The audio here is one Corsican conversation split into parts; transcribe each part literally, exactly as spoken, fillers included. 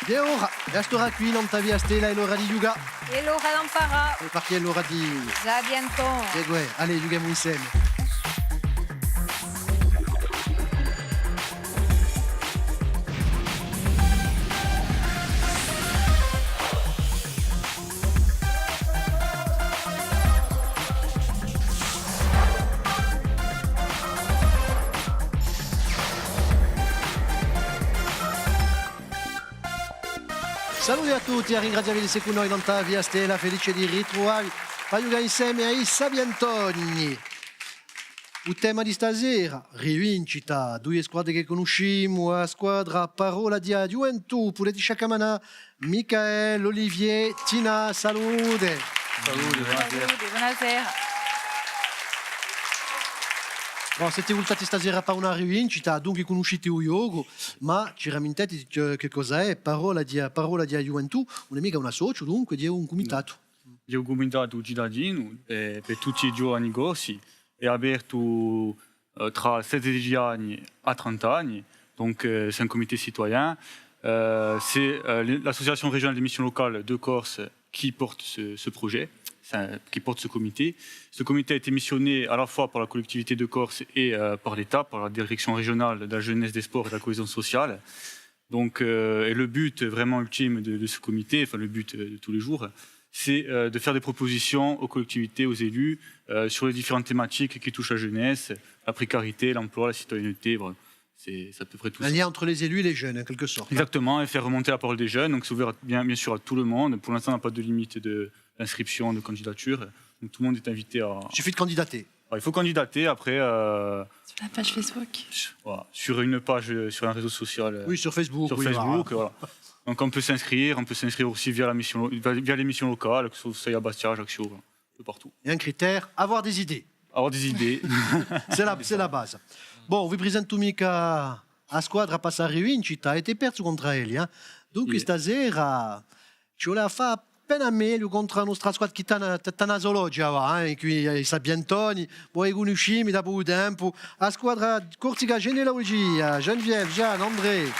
È ora, è à st'ora quì, nant'à Via Stella, hè l'ora di ghjucà. Hè l'ora d'amparà. È parchì hè l'ora di... Sapientoni. È guè, allez, ghjuchemu inseme. Salute à tutti, à ringrazià vi d'esse cù noi nant'à Via Stella, felice di ritruvà vi, pà ghjucà inseme à i Sapientoni. U tema di stasera, rivincita, duie squadre chì cunniscimu, a squadra Parolla di a Ghjuventù, pudete sciaccamanà Michael, Olivier, Tina, salute. Salute, bonasera. Salute, bonasera. Bon, site vultati stasera pà una rivincita, dunque cunniscite u ghjocu, ma ci ramintete chì, chì cosa hè Parolla di, Parolla di a Ghjuventù? Ùn hè micca un associu, dunque, hè un cumitatu. Hè un cumitatu citadinu, eh, per tutti i ghjovani corsi, hè apertu, eh, trà sedeci anni à trenta anni, donc, euh, c'est un comité citoyen. Euh, c'est, euh, le, l'association régionale des missions locales de Corse qui porte ce, ce projet, c'est un, qui porte ce comité. Ce comité a été missionné à la fois par la collectivité de Corse et, euh, par l'État, par la direction régionale de la jeunesse, des sports et de la cohésion sociale. Donc, euh, et le but vraiment ultime de, de ce comité, enfin le but, euh, de tous les jours, c'est, euh, de faire des propositions aux collectivités, aux élus, euh, sur les différentes thématiques qui touchent la jeunesse, la précarité, l'emploi, la citoyenneté, voilà. C'est, c'est à peu près tout ça. Un lien entre les élus et les jeunes, en quelque sorte, hein. Exactement, et faire remonter la parole des jeunes. Donc, c'est ouvert bien, bien sûr à tout le monde. Pour l'instant, on n'a pas de limite de, d'inscription, de candidature. Donc, tout le monde est invité à... Il suffit de candidater. Alors, il faut candidater après, euh, sur la page Facebook. Voilà, sur une page, euh, sur un réseau social, euh, oui, sur Facebook, sur Facebook, voilà. Donc on peut s'inscrire, on peut s'inscrire aussi via la mission lo-, via, via les missions locales, que ce soit à Bastia, Ajaccio, voilà, un peu partout. Et un critère, avoir des idées. Avoir des idées. C'est la, c'est la base. Bon, vi presentu micca a squadra pà sta rivincita, avete persu contr'à elli, eh? Dunque, iè, stasera ci vole à fà appena megliu contr'à a nostra squadra chì t'hà una, t'hà una so loghja, và, eh, quì, eh, i Sapientoni, voi cunniscimi da pocu tempu. A squadra Corsica Genealugia, Geneviève, Jeanne, André.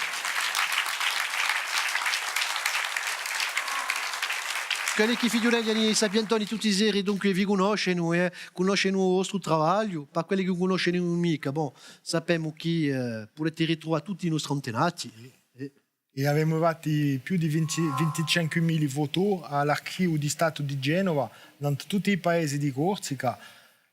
Quelli chì fighjuleghjani i Sapientoni tutti i seri, dunque, vi cunnoscenu, eh, cunnoscenu u vostru travagliu, pà quelli chì ùn cunnoscenu micca, bon, sapemu chì, eh, pudete ritruvà tutti i nostri antenati, eh, eh, È avemu fattu più di vinti, vinticinquemila fotu à l'Archiviu di Statu di Genova, in tutti i paesi di Corsica,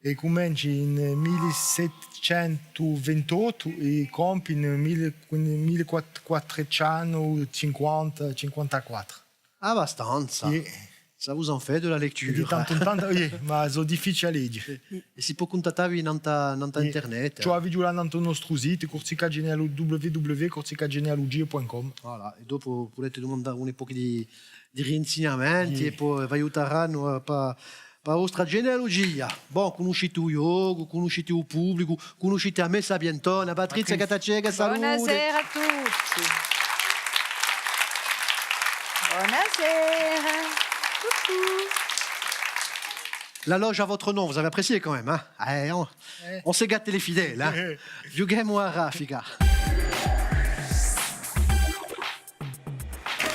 è cumencia in mille settecentu vintottu è compie in mille, mille quattrucentu cinquanta, cinquantaquattru. Abbastanza. Iè. Ça vous en fait de la lecture. Di tantu in tantu, iè, ma sò difficiuli à leghje. È si pò cuntattà vi nant'à, nant'à internet, eh. Ci vole à fighjulà nant'à u nostru situ, Corsica Genealu-, w w w corsicagenealugia puntu com. Voilà, è dopu pudete dumandà un pocu di, di rinsignamenti è po v'aiutaranu, eh, pà, pà a vostra genealugia. Bon, cunniscite u ghjocu, cunniscite u publicu, cunniscite a me Sapientona, Patrizia Gattaceca, salute. Bonasera à tutti. Bonasera. Coucou. La loge à votre nom, vous avez apprécié quand même, hein ? Eh, on, on se gâte les fidèles, hein ? Ghjuchemu à raffica.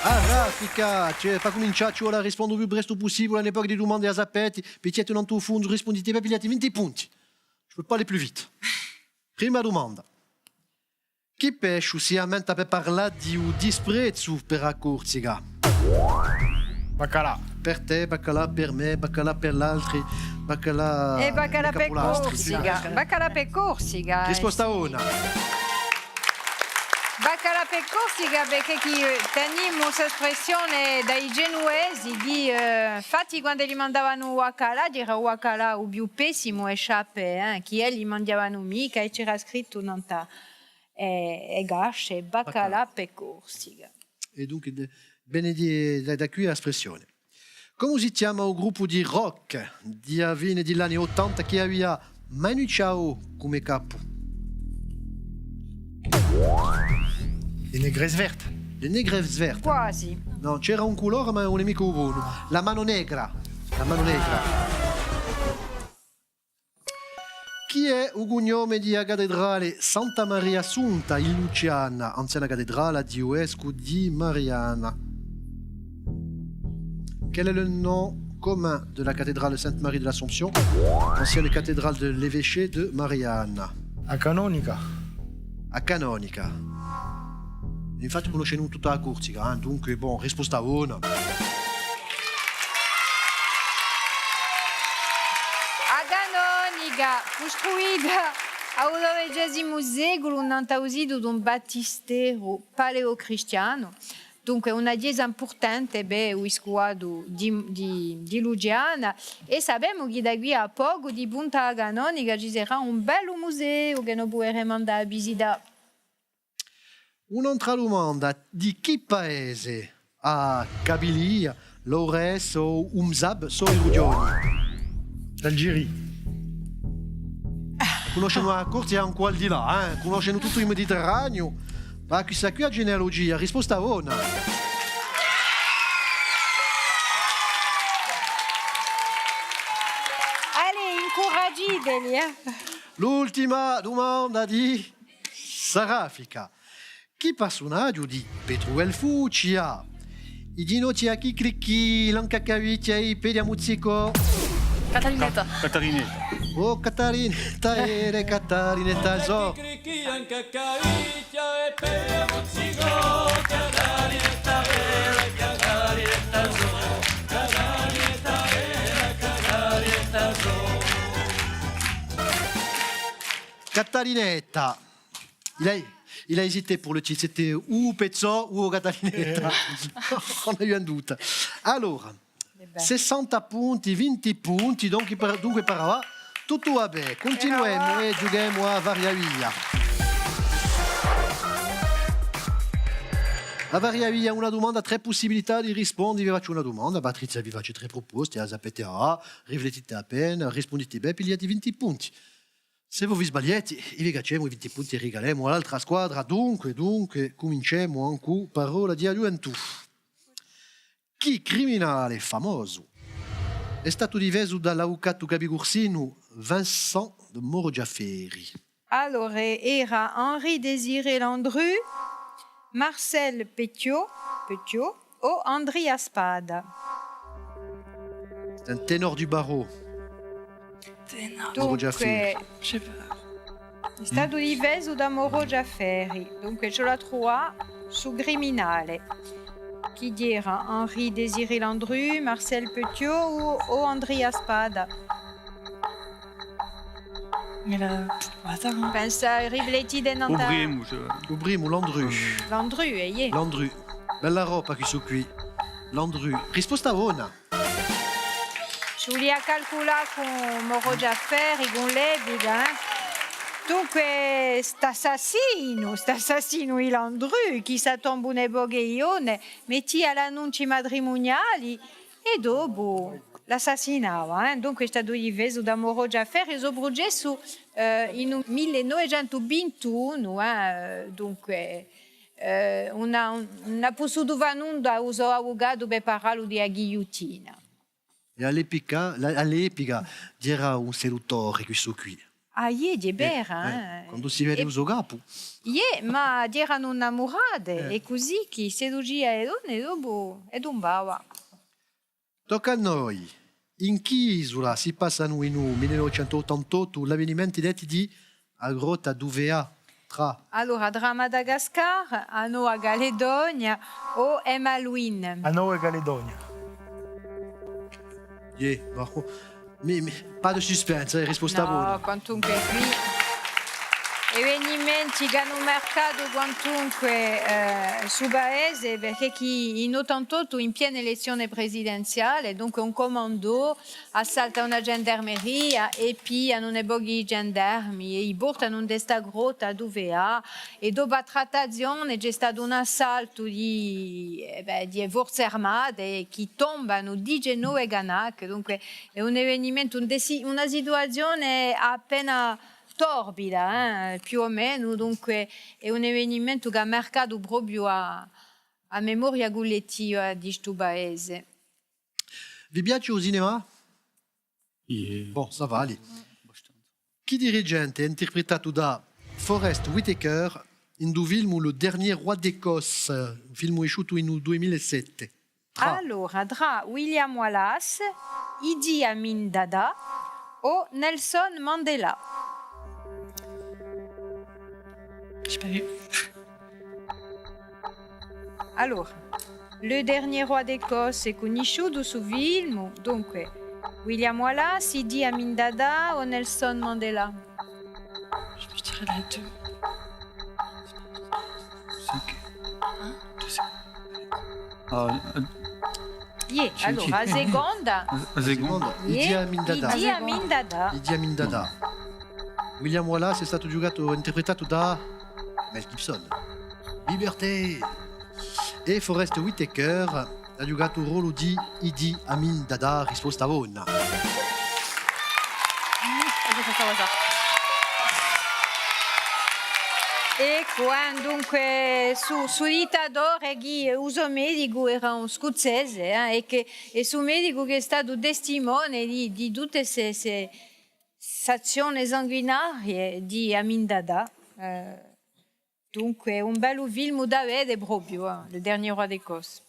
À raffica, ci hè, pà cumincià, ci vole à risponde u più prestu pussibule à una poca di dumande, a sapete, pichjate nant'à u fundu, rispundite, vi pigliate vinti punti. Je peux pas aller plus vite. Prima dumanda. Chì pesciu si ammenta per parlà di u disprezzu per a Corsica? Baccalà. Per tè, baccalà, per mè, baccalà per l'altri, baccalà... È baccalà per Corsica. Baccalà per Corsica. Risposta bona. Baccalà per Corsica, perchè chì, eh, tenimu st'espressione da i Genuvesi, di, eh, infatti quand'elli mandavanu u baccalà, era u baccalà u più pessimu è sciappè, eh, chì elli manghjavanu micca, è c'era scrittu nant'à e, e casce, baccalà per Corsica. È dunque, vene di, da, da quì a spressione. Cumu si chjama u gruppu di rock di a fine di l'anni ottanta chì avia Manu Chao cum'è capu? Les Négresses Vertes. Les Négresses Vertes. Quasi. Nò, c'era un culore, ma ùn hè micca u bonu. La Mano Negra. La Mano Negra. Hè u cugnome di a cattedrale Santa Maria Assunta in Luciana, anziana cattedrale di u vescu di Mariana. Quel est le nom commun de la cathédrale Sainte-Marie de l'Assomption, ancienne cathédrale de l'évêché de Mariana? A Canonica. A Canonica. Infatti cunnoscenu tutta a Corsica, eh, dunque, bon, risposta bona. A Canonica, custruita à u dodecesimu seculu, nant'à u situ d'un battisteru paleocristianu, dunque una chjesa impurtante per u viscuvatu di, di, di Luciana, è sapemu chì da quì à pocu, di punta à a Canonica, ci sarà un bellu museu chì no puderemu andà à visità. Un'altra dumanda, di chì paese a Cabilia, l'Aurès o u Mzab sò i rughjoni? L'Algérie. Cunnoscenu a Corsica ancu al di là, eh? Cunnoscenu tuttu u Mediterraniu, ma quissa quì hè a genealugia, risposta bona. Allez, incuragiteli, eh. L'ultima dumanda di sta raffica. Chì parsunaghju di Petru Guelfucci hà i ghjinochji à chicchirichì, l'anca à cavicchja è i pedi à muzzicò? Catarinetta. Ca-, Catarinetta. Oh, Catarinetta, ere, Catarinetta, sò. Chicchirichì, anca à cavicchja è pedi à muzzicò, Catarinetta, ere, Catarinetta, sò. Catarinetta, ere, Catarinetta, sò. Catarinetta. Il a, il a hésité pour le titre, c'était ou Pezzò ou Catarinetta. On a eu un doute. Allora, sessanta punti, vinti punti, donc, par-, dunque, par avà, tuttu và bè. Cuntinuemu è ghjuchemu à Varia Via. À Varia Via, una dumanda, trè pussibilità di risponde. Vi facciu una dumanda, Patrizia vi face trè pruposte, a sapete, ah, riflettite appena, rispundite bè, pigliate vinti punti. S'è vo vi sbagliate, i vi cacciemu i vinti punti è i rigalemu à l'altra squadra. Dunque, dunque, cuminciemu incù Parolla di a Ghjuventù. Chì criminale famosu hè statu difesu da l'avucatu capicursinu Vincent de Moro Giafferi? Allora, era Henri Désiré Landru, Marcel Petiot, Petiot, o Andria Spada? C'est un ténor du barreau. Ténor. Moro Giafferi. Dunque, je sais pas. Hè statu difesu da Moro Giafferi. Dunque, ci vole à truvà stu criminale. Chì era Henri Désiré Landru, Marcel Petiot o, o Andria Spada? Mì la, guarda, eh. Pensate, riflettite. U primu, cioè. U primu, Landru. Landru, eh, iè. Landru. Bella roba quissu quì. Landru. Risposta bona. Ci vulia à calculà cù Moro Giafferi, cù l'epica, eh. Dunque, st'assassinu, st'assassinu di Landru, chì s'è tombu un pocu ghjovanu, mettia l'annunci matrimuniali, è dopu l'assassinava, eh. Dunque hè statu difesu da Moro Giafferi, u so prucessu, eh, in u mille novecentu vintunu, eh, dunque, eh, ùn hà, ùn hà pussutu fà nunda u so avucatu per parallu di a ghigliuttina. È à l'epica, à l'epica, era un seduttore, quissu quì. Ah, iè, hè vera, eh, eh. Quandu si vede u so capu. Iè, ma eranu innamurate, è cusì chì seducia e donne, è dopu, è tumbava. Tocca à noi. In chì isula si passanu in u mille novecentu ottantottu l'avvenimenti detti di a Grotta d'Uvea, trà... Allora, trà Madagascar, a Nova Caledonia o e Malouines? A Nova Caledonia. Iè, ma, mì, mì, pas de suspense, eh, risposta bona. Nò, quantunque quì. Evenimenti chì anu marcatu quantunque, eh, stu paese, perchè chì in ottantottu, in piena elezzione presidenziale, dunque un comando assalta una gendarmeria è piglianu un pocu di gendarmi è i portanu in sta grotta d'Uvea, è dopu a trattazione ci hè statu un assaltu di, eh bè, di e forze armate chì tombanu diciannove Kanak, dunque hè un evenimentu, un desi-, una situazione appena torbida, eh, più o menu, dunque hè un evenimentu chì hà marcatu propiu a, a memoria cullettiva di stu paese. Vi piace u cinemà? Iè. Bon, ça va, allez. Chì dirigente hè interpretatu da Forest Whitaker in u filmu Le Dernier Roi d'Écosse, un filmu esciutu in u dui mila è sette? Trà. Allora, trà William Wallace, Idi Amin Dada o Nelson Mandela? J'ai pas vu. Allora, Le Dernier Roi d'Écosse hè cunnisciutu stu filmu, dunque, William Wallace, Idi Amin Dada o Nelson Mandela? Je dirais les deux. Cinq. Hein? Deux secondes. Ah, euh, iè, allora, a seconda. A seconda. Iè, Idi Amin Dada. Idi Amin Dada. Idi Amin Dada. William Wallace hè statu ghjucatu, interpretatu da Mel Gibson. Liberté! È Forest Whitaker hà ghjucatu u rollu di Idi Amin Dada, risposta bona. Eccu, eh, dunque, stu, stu dittatore chì u so medicu era un scuzzese, eh, è chì, è stu medicu chì hè statu testimone di, di tutte ste, ste, st'azzione sanguinarie di Amin Dada, eh, Dunque, un bellu filmu da vede propiu, eh, Le Dernier Roi d'Écosse.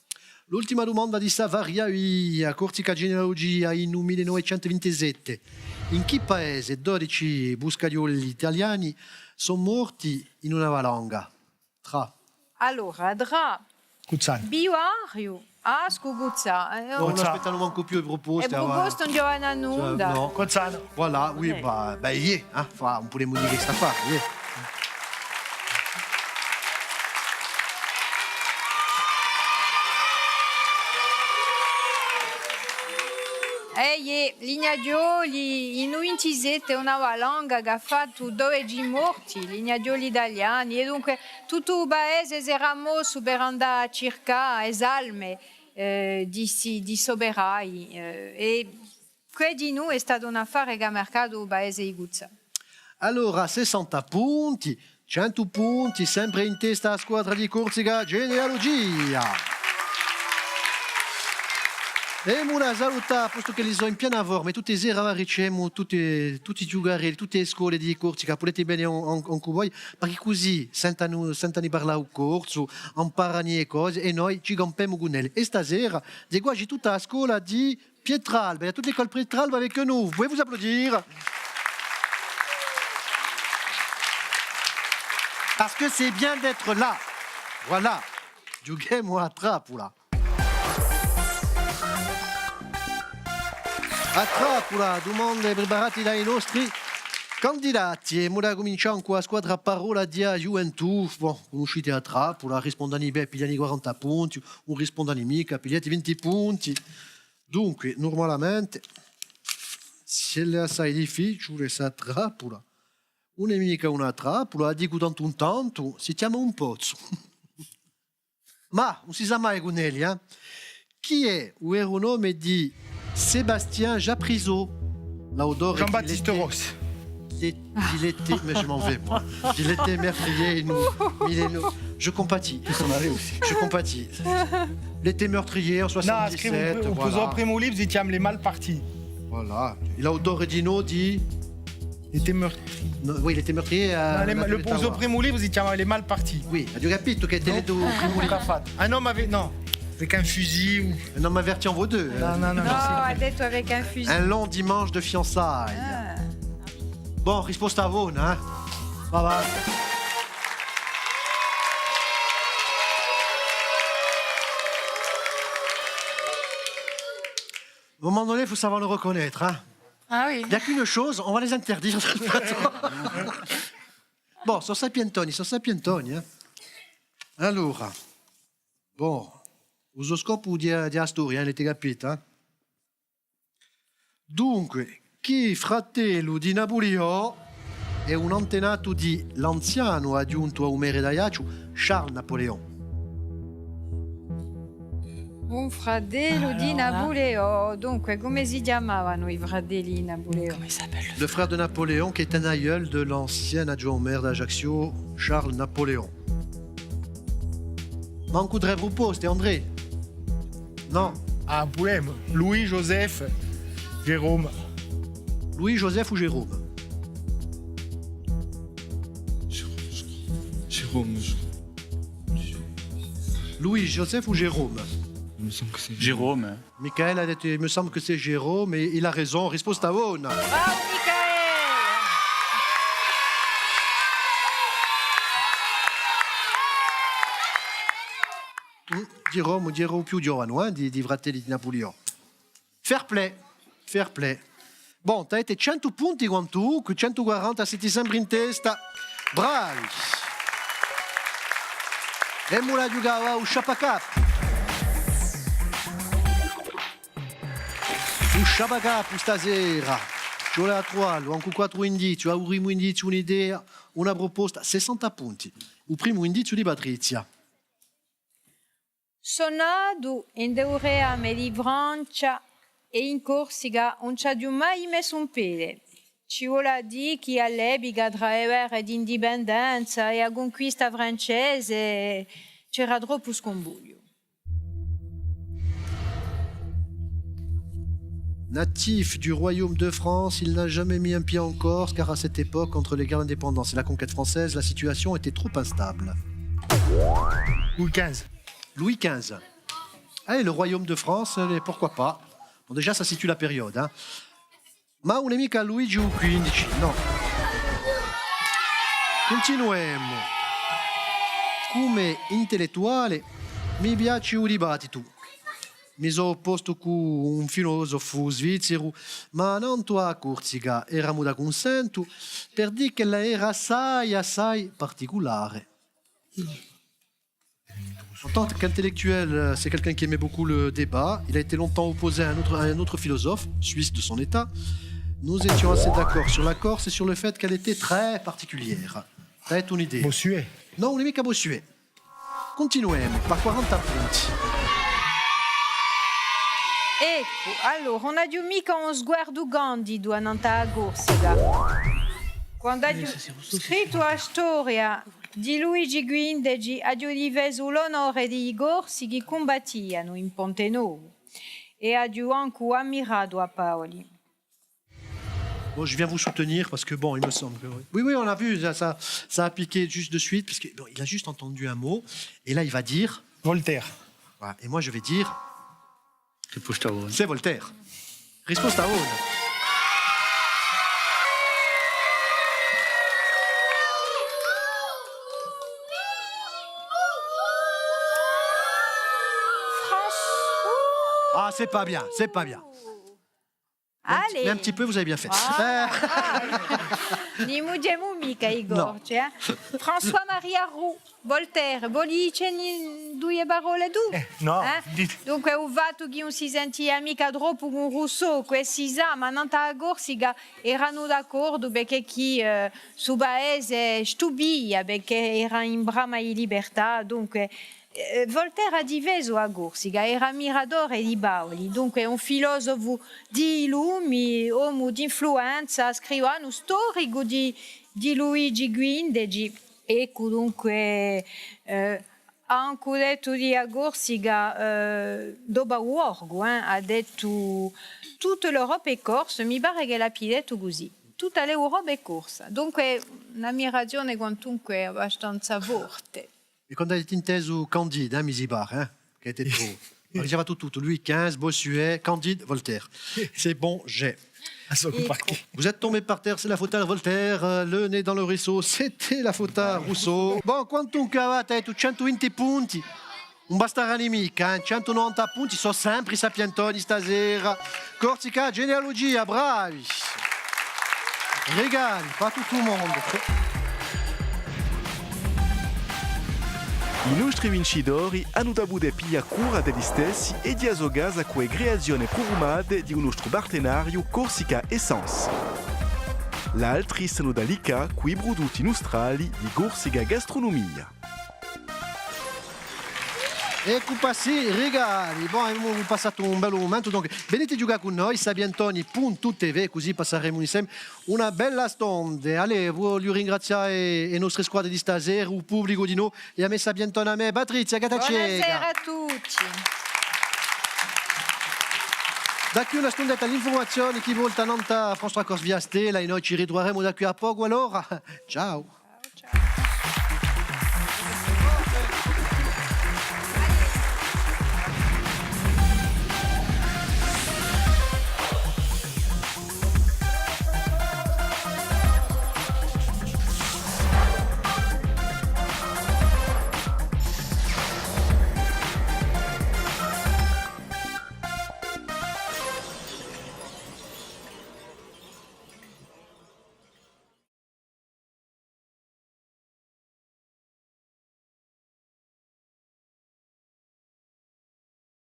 L'ultima dumanda di sta varia via, Corsica Genealugia, in u mille novecentu vintisette. In chì paese dodeci buscaioli italiani sò morti in una valanga? Trà. Allora, trà Cuzzana. Bivariu, Ascu, Cuzzà, eh, nò. Ùn aspetta mancu più e pruposte, eh, pruposte ùn ghjovanu à nunda. Nò. Cuzzana. Voilà, oui, eh, bah, bah, iè, eh, enfin, ùn pudemu dì chì sta à fà, iè. Eh, iè, Lignaghjoli, in u vintisette una valanga chì hà fattu dodeci morti, Lignaghjoli italiani, è dunque tuttu u paese s'era mossu per andà à circà e salme, eh, di sti, di st'operai, eh, è què dinù hè statu un affare chì hà marcatu u paese di Cuzzà. Allora, sessanta punti, centu punti, sempre in testa a squadra di Corsica Genealugia. Emu da salutà, postu ch'elli sò in piena forma, è tutte e sere avà ricevemu tutti, tutti i ghjucarelli, tutte e scole di Corsica, pudete vene an-, an-, ancu voi, perchè cusì sentenu, sentenu parlà u corsu, amparanu e cose, è noi ci campemu cun elli. È stasera, hè quasi tutta a scola di Pietralba, il y a toute l'école Pietralba avec nous, vous pouvez vous applaudir. Parce que c'est bien d'être là. Voilà. Ghjuchemu à a trappula. A trappula, dumande preparate da i nostri candidati. È emu da cumincià cù a squadra Parolla di a Ghjuventù. Bon, cunniscite a trappula, rispondenu bè, piglianu quaranta punti, ùn rispondenu micca, pigliate vinti punti. Dunque, nurmalamente, s'ella hè assai difficiule sta trappula, ùn hè micca una trappula, a dicu tantu in tantu, si chjama un pozzu. Ma ùn si sà mai cun elli, eh? Chì hè u veru nome di Sébastien Japrisot, l'autore di Jean-Baptiste Rossi. Di, di L'été, mais je m'en vais, moi. Di L'été meurtrier, nous, mille et nous, je compatis. Ti sò male aussi. Je compatis. L'été meurtrier en soixante-dix-sept, voilà. Nò, hà scrittu u, u so primu libru si chjama Les Malpartis. Voilà. L'autore dinò di L'été meurtrier. Nò, oui, L'été meurtrier, eh, nò, u so primu libru si chjama Les Malpartis. Oui, aghju capitu chì t'hai lettu u primu libru. Chì hà fattu? Un homme avec, non, avec un fusil ou... Un homme averti en vaut deux, eh. Nò, nò, nò, nò, hà dettu avec un fusil. Un long dimanche de fiançailles. Ah. Bon, risposta bona, eh? Bye bye. À un moment donné, il faut savoir le reconnaître, hein. Ah oui. Il y a qu'une chose, on va les interdire sur le plateau. Bon, sò sapientoni, sò sapientoni, eh. Allora, bon, u so scopu di, di a storia, eh, l'avete capita, eh? Dunque, chì fratellu di Napuliò hè un antenatu di l'anzianu aghjuntu à u merre d'Aiacciu, Charles Napoléon. Un fratellu di Napuliò. Dunque, cumu si chjamavanu i fratelli di Napuliò? Comment il s'appelle, le... Le frère de Napoléon, qui est un aïeul de l'ancien adjoint au maire d'Ajaccio, Charles Napoléon. Mancu trè pruposte, André? Nò. Ah, pudemu. Louis, Joseph, Jérôme. Louis, Joseph o Jérôme? Bon, je- Louis, Joseph ou Jérôme ? Il me semble que c'est Jérôme. Michael a dit, il me semble que c'est Jérôme, et il a raison, risposta bona. Bravu, Michael ! Mm, Jérôme, Jérôme più ghjovanu, eh, di, di i fratelli di Napulione. Fair play, fair play. Bon, t'avete centu punti quantunque, centu quaranta, site sempri in testa. Bravi! È mo l'aghju cavatu u sciappacapu. U sciappacapu stasera. Ci vole à truvallu, ancu quattru indizii, u primu indiziu, un'idea, una pruposta, sessanta punti. U primu indiziu di Patrizia. Sò natu in u reame di Francia è in Corsica ùn ci aghju mai messu un pede. Ci vole à dì chì à l'epica, trà e guerre d'indipendenza è a cunquista francese, c'era troppu scumbugliu. Natif du royaume de France, il n'a jamais mis un pied en Corse, car à cette époque, entre les guerres d'indépendance et la conquête française, la situation était trop instable. Louis quinze. Louis quinze. Allez, le royaume de France, allez, pourquoi pas. Bon, déjà, ça situe la période, hein. Ma ùn hè micca Luigi u quindici, nò. Cuntinuemu. Cum'è intellettuale, mi piace u dibattitu. Mi sò oppostu cù un filosofu svizzeru, ma nantu à a Corsica eramu d'accunsentu, per dì ch'ella era assai, assai particulare. En tant qu'intellectuel, euh, c'est quelqu'un qui aimait beaucoup le débat. Il a été longtemps opposé à un autre, à un autre philosophe, suisse de son état. Nous étions assez d'accord sur la Corse et sur le fait qu'elle était très particulière. T'as une idée ? Bossuet. Nò, ùn hè micca Bossuet. Cuntinuemu, pà quaranta punti. Eccu, allora, ùn aghju micca un sguardu candidu annant'à a Corsica. Quandu aghju scrittu a storia di Luigi quindeci, aghju difesu l'onore di i Corsi chì cumbattianu in Ponte Novu è aghju ancu ammiratu à Paoli. Bon, je viens vous soutenir parce que, bon, il me semble que, oui. Oui, oui, on l'a vu, ça, ça, ça a piqué juste de suite, parce que, bon, il a juste entendu un mot, et là, il va dire Voltaire. Voilà, et moi, je vais dire Risposta bona. C'est Voltaire. Risposta bona. Ah, c'est pas bien, c'est pas bien. Mais un petit, mais un petit peu, vous avez bien fait. Voilà. Euh. Ùn li mughjemu micca i Corsi, eh. François Maria Roux, Voltaire, voli diceni duie parolle tù? Eh, nò, dite. Dunque, u fattu chì ùn si sentia micca troppu cun Rousseau, què si sà, ma nant'à a Corsica eranu d'accordu, perchè chì, eh, stu paese stupia, perchè era in brama di libertà, dunque, Eh, Voltaire hà difesu a Corsica, era ammiratore di Paoli, dunque un filosofu di i lumi, omu d'influenza, scrivanu storicu di, di Luigi quindeci. Eccu, dunque, eh, hà ancu dettu di a Corsica, eh, dopu à u Borgu, eh, hà dettu: "Toute l'Europe est corse", mi pare chì l'abbia dettu cusì. "Tutta l'Europa è corsa". Dunque, un'ammirazione quantunque abbastanza forte. È quandu avete intesu Candide, eh, mi si pare, eh, chì avete dettu, avete fattu tuttu, Louis quinze, Bossuet, Candide, Voltaire. C'est bon, j'ai. Ah, ça, vous êtes tombé par terre, c'est la faute à Voltaire, euh, le nez dans le ruisseau, c'était la faute à Rousseau. Bon, quantunque avete dettu centu vinti punti, ùn bastaranu micca, eh, centu novanta punti, sò sempri sapientoni stasera. Corsica Genealugia, bravi! Rigali pà tuttu u mondu. I nostri vincitori anu da pudè piglià cura d'elli stessi è di a so casa cù e creazione prufumate di u nostru partenariu Corsica Essence. L'altri s'anu da liccà cù i prudutti nustrali di Corsica Gastronomia. Eccu, passati i rigali. Bon, avemu passatu un bellu mumentu, donc venite à ghjucà cù noi, sapientoni puntu T V, cusì passeremu inseme una bella stonda. Allez, vogliu ringrazià e, e nostre squadre di stasera, u publicu dinò, è a me sapientona à mè, Patrizia Gattaceca. Bonasera à tutti. Da quì à una stundetta l'infurmazione chì volta nant'à France Trois Corse Via Stella, è noi ci ritruveremu da quì à pocu, allora, ciao. Ciao, ciao.